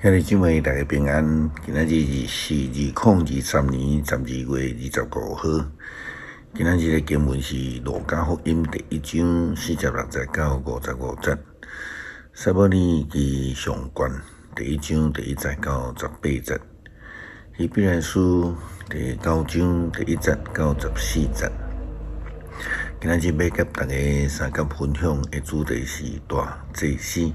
兄弟姊妹，大家平安。今仔日是2023年12月25號。今仔日的經文是《路加福音》第一章46節到55節。撒母耳記上卷第一章第一節到18節。希伯來書第九章第一節到14節。今仔日欲佮大家相佮分享的主題是大祭司。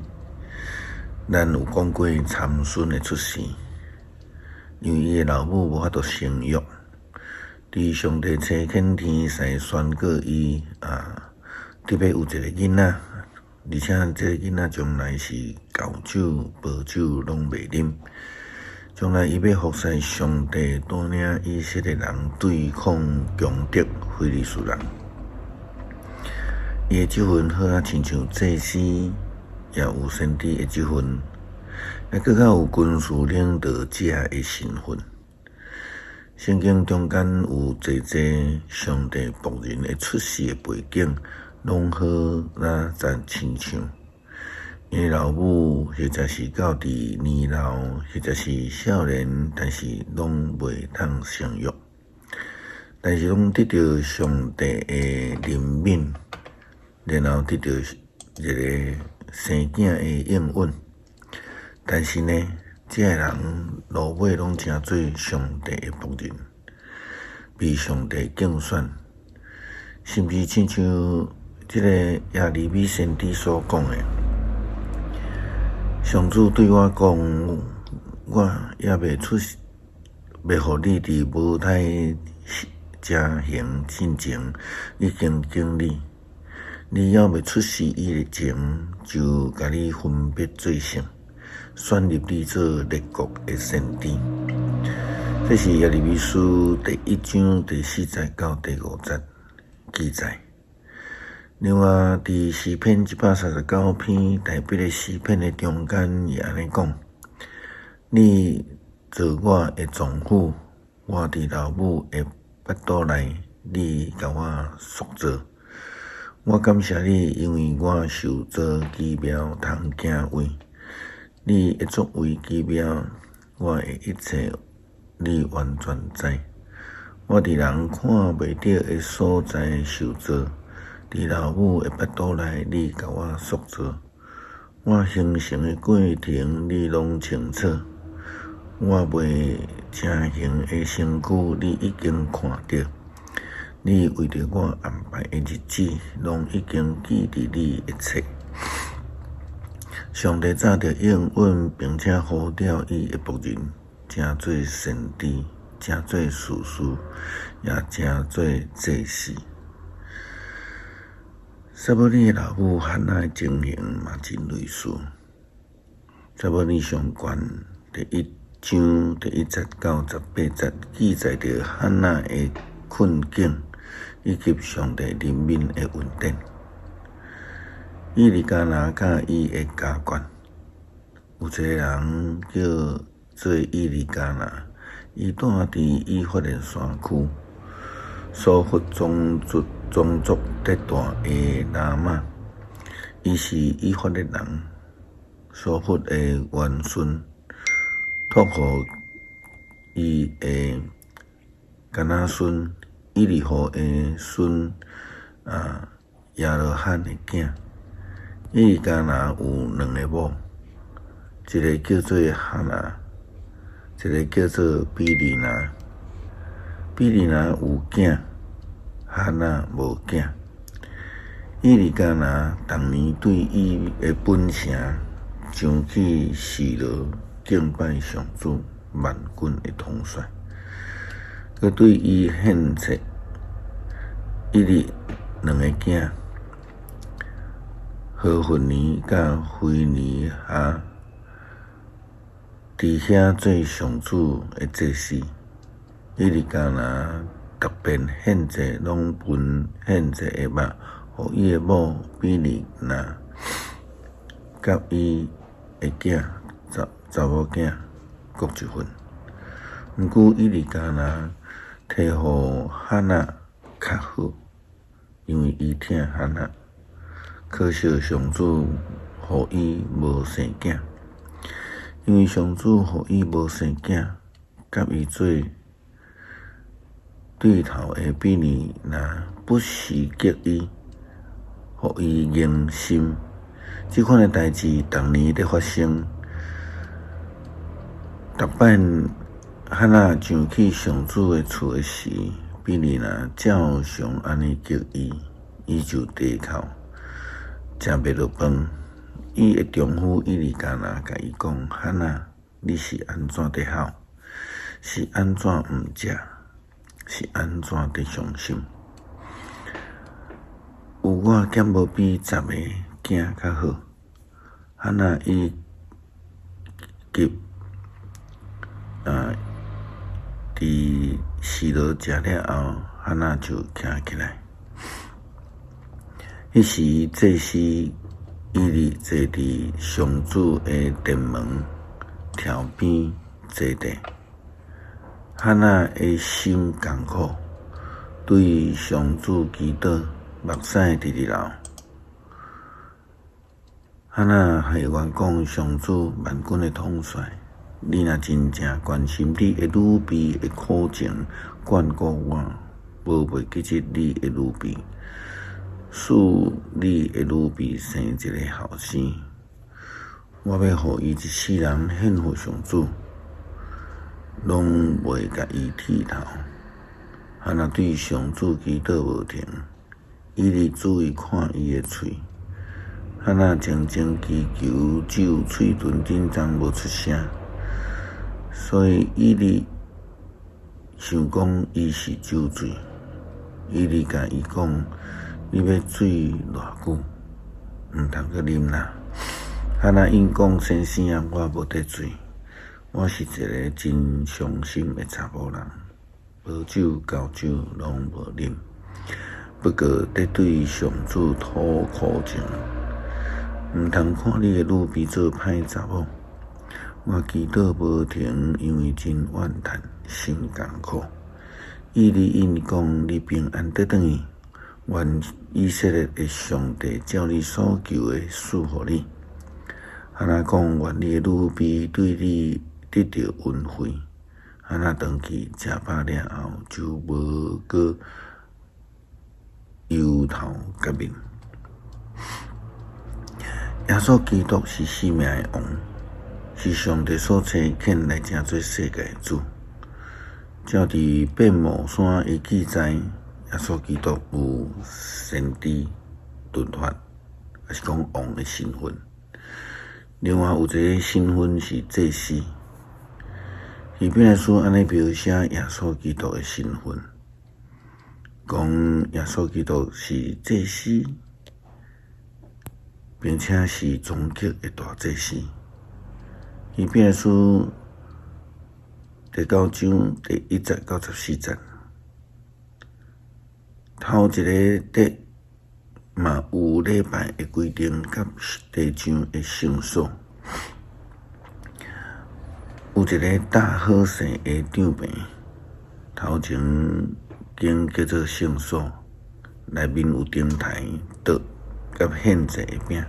咱有講過參孫的出世，因為伊的老母無法度生育，佇上帝差遣天使宣告伊啊，得欲有一個囡仔，而且這個囡仔將來是厚酒薄酒攏袂啉，將來伊欲服侍上帝，帶領以色列人對抗強敵非利士人。伊的職分好若親像祭司，也有先知的職分，也閣較有軍事領導者的身份。聖經中間有濟濟上帝僕人的出世的背景，攏好若真親像。𪜶老母或者是到佇年老，或者是少年，但是攏袂通生育，但是攏得著上帝的憐憫，然後得著一个生囝的應允，但是呢，這个人落尾攏成做上帝的僕人，被上帝揀選，甚至親像這个耶利米先知所講的，上主對我講，我猶未出世，未予你佇母胎成形進前，已經揀你。你猶未出世以前，就共你分別做聖，選立你做列國的先知。這是耶利米書第一章第四節到第五節記載。另外，佇詩篇139篇大衛的詩篇的中間，伊按呢講：你做我的丈夫，我佇老母的腹肚內，你共我塑造。我感謝你，因為我受造奇妙，通敬畏。你的作為奇妙，我的一切你完全知。我佇人看袂著的所在受造，佇老母的腹肚內，你共我塑造。我形成的過程，你攏清楚。我未成形的身軀，你已經看著。你為著我安排的日子，攏已經記佇你的冊。上帝早就應允，並且呼召伊的僕人，成做先知，成做士師，也成做祭司。撒母耳的老母哈拿的情形嘛真類似。撒母耳上卷第一章第一節到18節記載著哈拿的困境，以及上帝憐憫的恩典。以利加拿佮伊的家眷，有一个人叫做以利加拿，伊住佇以法蓮山區，蘇弗宗族宗族地段的拉瑪，伊是以法蓮人，蘇弗的外孫，託予伊的干仔孫以利戶的孫啊耶羅罕的囝。以利加拿有兩个某，一个叫做哈拿，一个叫做毗尼拿。毗尼拿有囝，哈拿無囝。以利加拿逐年對伊的本城上去示羅敬拜上主萬軍的統帥。閣對伊獻祭，伊的兩个囝何弗尼佮非尼哈，佇遐做上主的祭司。以利加拿逐遍獻祭，攏分獻祭的肉，予伊的某毗尼拿，佮伊的囝查查某囝各一份。毋過以利加拿提予哈拿較好，因為伊疼哈拿。可惜上主予伊無生囝。因為上主予伊無生囝，佮伊做對頭的比尼拿不時激伊，予伊硬心。這款的代誌逐年咧發生。逐擺漢娜上去上主的厝的時，比尼拿照常按呢激伊，伊就低哭，食袂落飯。伊的丈夫以利加拿共伊講：漢娜，你是按怎佇哭？是按怎毋食？是按怎佇傷心？有我敢無比十个囝較好？漢娜以及佇示羅食了後，漢娜就徛起來。彼時祭司以利坐佇上主的殿門柱邊坐著。漢娜的心艱苦，對上主祈禱，目屎直直流。漢娜還願講上主萬軍的統帥，你若真正關心你的女婢的苦情，眷顧我，無袂記得你的女婢，賜你的女婢生一个後生，我欲予伊一世人獻予上主，攏袂共伊剃頭。漢娜對上主祈禱無停，以利注意看伊的喙。漢娜靜靜祈求，只有喙唇振動無出聲，所以以利想講伊是酒醉。以利共伊講：你欲醉偌久？毋通閣啉啦！漢娜應講：先生啊，我無得醉，我是一个真傷心的查某人，無酒厚酒攏無啉，不過佇對上主吐苦情，毋通看你的女婢做歹查某。我祈禱無停，因為真怨嘆，心艱苦。以利應講：你平安倒轉去，願以色列的上帝照你所求的賜予你。漢娜講：願你的女婢對你得著恩惠。漢娜轉去食飽了後，就無閣憂頭結面。耶穌基督是生命的王，是上帝所差遣來成做世界的主。照佇變帽山的記載，耶穌基督有先知律法，抑是講王的身份。另外有一个身份是祭司。希伯來書按呢描寫耶穌基督的身份，講耶穌基督是祭司，並且是終極的大祭司。希伯來書第九章第一節到十四節，頭一个殿嘛有禮拜的規定，佮地上的聖所，有一个搭好勢的帳棚，頭前間叫做聖所，內面有燈臺、桌佮獻祭的餅。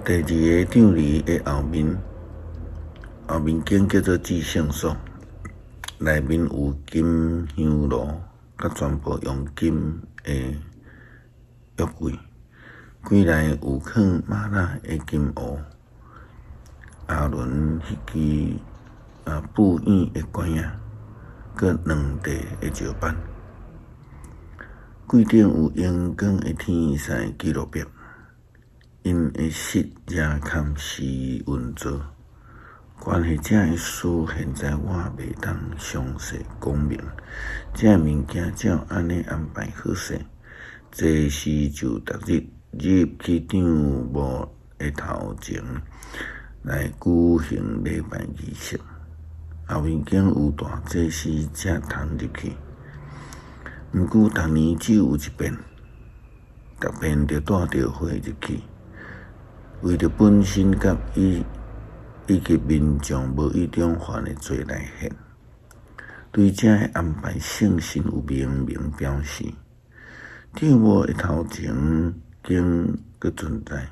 第二个帳籬的後面，後面間叫做至聖所，內面有金香爐，佮全部用金的約櫃，櫃內有囥嗎哪的金壺，亞倫彼支布椅的拐仔，閣兩塊的石板。櫃頂有熒光的天使基路伯，𪜶的實遮堪施恩座。關係這个事，現在我袂當詳細講明。這个物件照按呢安排好勢，祭司就逐日入去帳幕的頭前來舉行禮拜儀式。後面間有大祭司才通入去。毋過逐年只有一遍，逐遍著帶著血入去，為著本身佮以及民眾無意中犯的罪來獻。對這个安排，聖神有明明表示，帳幕的頭前間閣存在，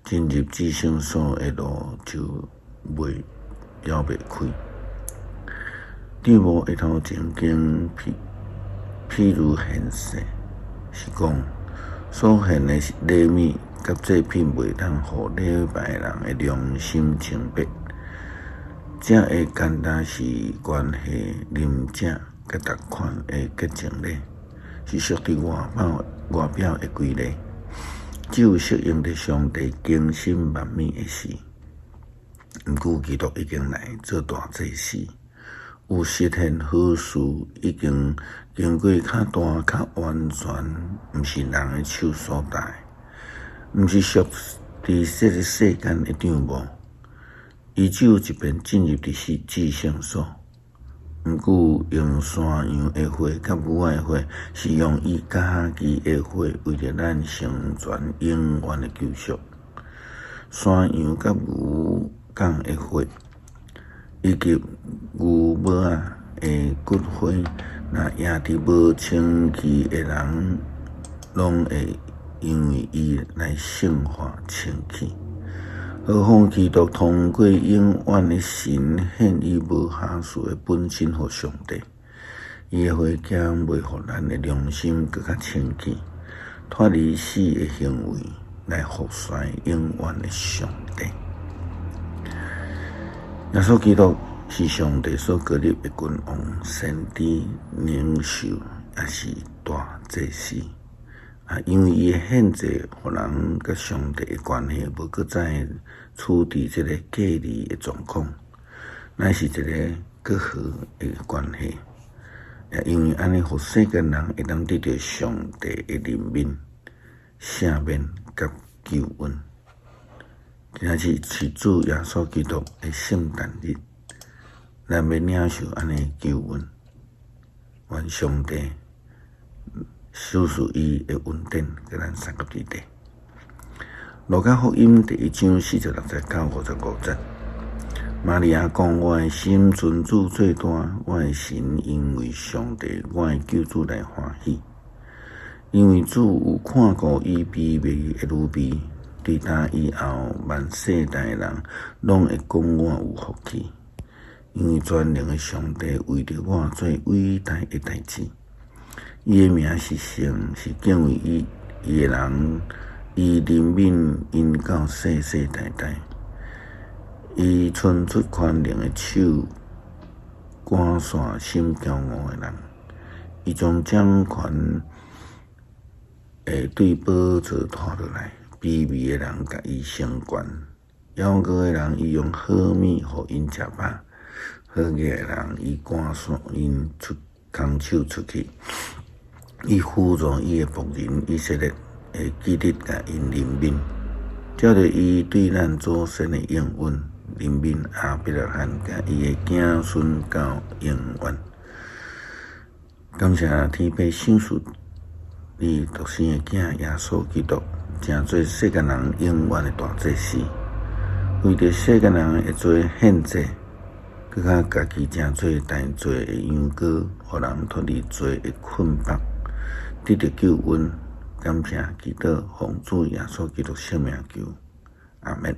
進入至聖所的路就袂枵袂開。帳幕的頭前經譬如現世，是講所獻的禮物佮祭品袂當予禮拜人的良心清白。這會干焦是關係啉食佮逐款的潔淨禮，是屬佇外表的規例，只有適用佇上帝更新萬物的時。毋過基督已經來做大祭司，有實現好事，已經經過較大較完全，毋是人的手所搭的，毋是屬佇這个世間的帳幕。伊只有一遍進入佇至聖所。毋過用山羊的血佮牛仔的血，是用伊家己的血，為著咱成全永遠的救贖。山羊佮牛犅的血，以及牛母仔的骨灰，若壓佇無清氣的人，攏會因為伊來聖化清氣。何況基督通過永遠的神獻伊無瑕疵的本身予上帝，伊的血將袂予咱的良心閣較清氣，脫離死的行為，來服侍永遠的上帝。耶穌基督是上帝所膏立的君王、先知、領袖，也是大祭司。啊，因為伊的獻祭，予人佮上帝的關係無閣再處佇這个隔離的狀況，乃是一个閣好的關係。也因為按呢，予世間人會當得著上帝的憐憫、赦免佮救恩。今仔日是主耶穌基督的聖誕日，咱欲領受按呢救恩，願上帝事事伊的恩典，佮咱相佮佇底。路加福音第一章46節到55節，瑪利亞講：我的心尊主做大，我的神因為上帝我的救主來歡喜，因為主有看顧伊卑微的女婢，對今以後萬世代人攏會講我有福氣，因為全能的上帝為著我做偉大的代誌。伊的名是聖，是敬畏伊的人，伊憐憫𪜶到世世代代。伊伸出寬容的手，趕散心驕傲的人。伊將掌權的對寶座拖落來，卑微的人共伊升懸。枵餓的人，伊用好物予𪜶食飽；好額的人，伊趕散𪜶出空手出去。伊扶助伊的僕人以色列，會記得共𪜶憐憫，照著伊對咱祖先的應允，憐憫亞伯拉罕佮伊的子孫到永遠。感謝天父賞賜伊獨生的囝耶穌基督，成做世間人永遠的大祭司，為著世間人的罪獻祭，閣較家己成做代罪的羊羔，予人脫離罪的捆綁，得著救恩。感謝祈禱，奉主耶穌基督聖名求，阿們。